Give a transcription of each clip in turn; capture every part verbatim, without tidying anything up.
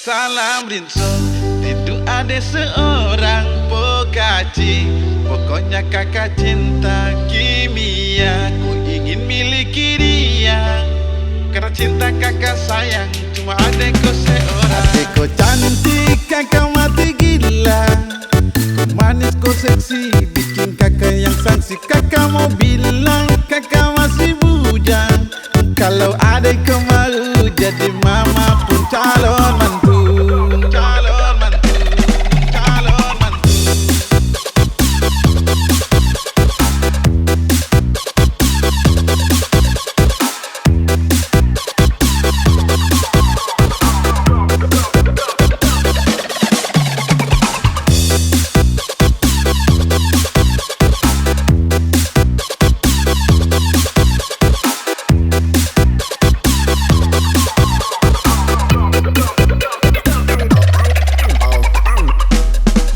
Salam rinso, rindu ade seorang pokaci. Pokoknya kaka cinta kimia, ku ingin miliki dia. Karena cinta kaka sayang, cuma ade ko seorang. Ade ko cantik, kaka mati gila. Ko manis, ko seksi, bikin kaka yang sangsi. Kaka mo bilang, kaka masih bujang. Kalau ade ko mau jadi mama pung calon mantu. Calon mantu, calon mantu.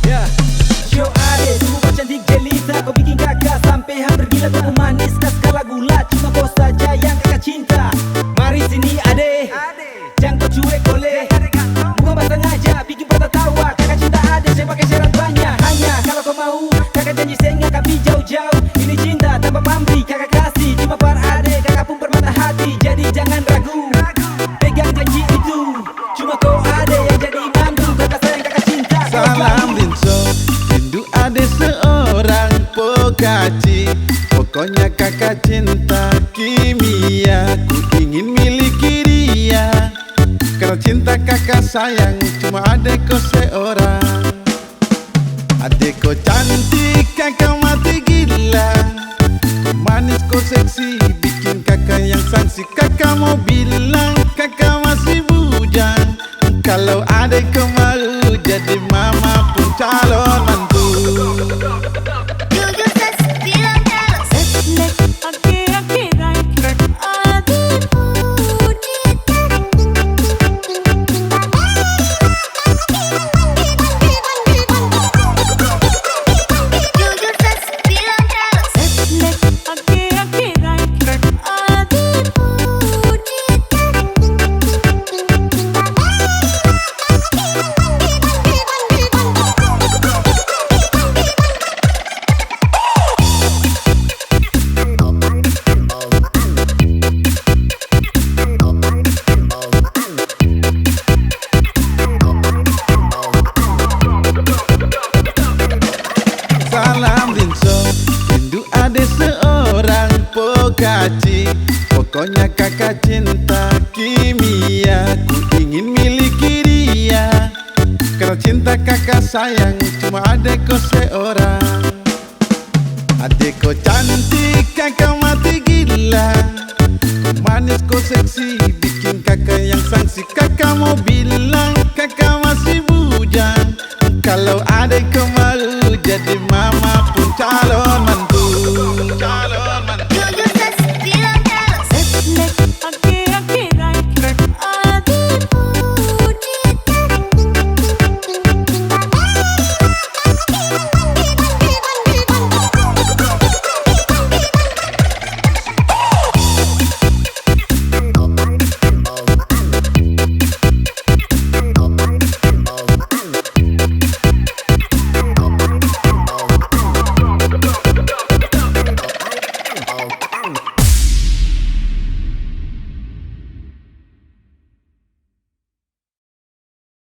Ya, show ade, sungguh bacantik jelita, ko biking kaka sampe hampir gila, ko pung manis kas kala gula, cuma ko saja yang kaka cinta. Mari sini ade, jang ko cuek boleh, bukan basangaja biking patatawa, kaka cinta ade seng pake syarat banya, hanya kalo ko mau, kaka janji seng akan pi jauh-jauh, ini cinta tanpa pamri, kaka kasi cuma par ade, kaka pung permata hati, jadi jangan ragu. Pegang janji itu, cuma ko ade yang jadi mantu, kaka sayang, kaka cinta. Salam rinso, rindu ade seorang pokaci. Pokoknya kaka cinta kimia, ku ingin miliki dia. Karena cinta kaka sayang, cuma ade ko seorang. Ade ko cantik, kaka mati gila. Ko manis, ko seksi, bikin kaka yang sangsi. Kaka mo bilang, kaka masih bujang. Kalau ade ko mau jadi mama pung calon mantu. Salam rinso, rindu ade seorang pokaci. Pokoknya kaka cinta kimia, ku ingin miliki dia. Karena cinta kaka sayang, cuma ade ko seorang. Ade ko cantik, kaka mati gila. Ko manis, ko seksi, bikin kaka yang sangsi. Kaka mo bilang,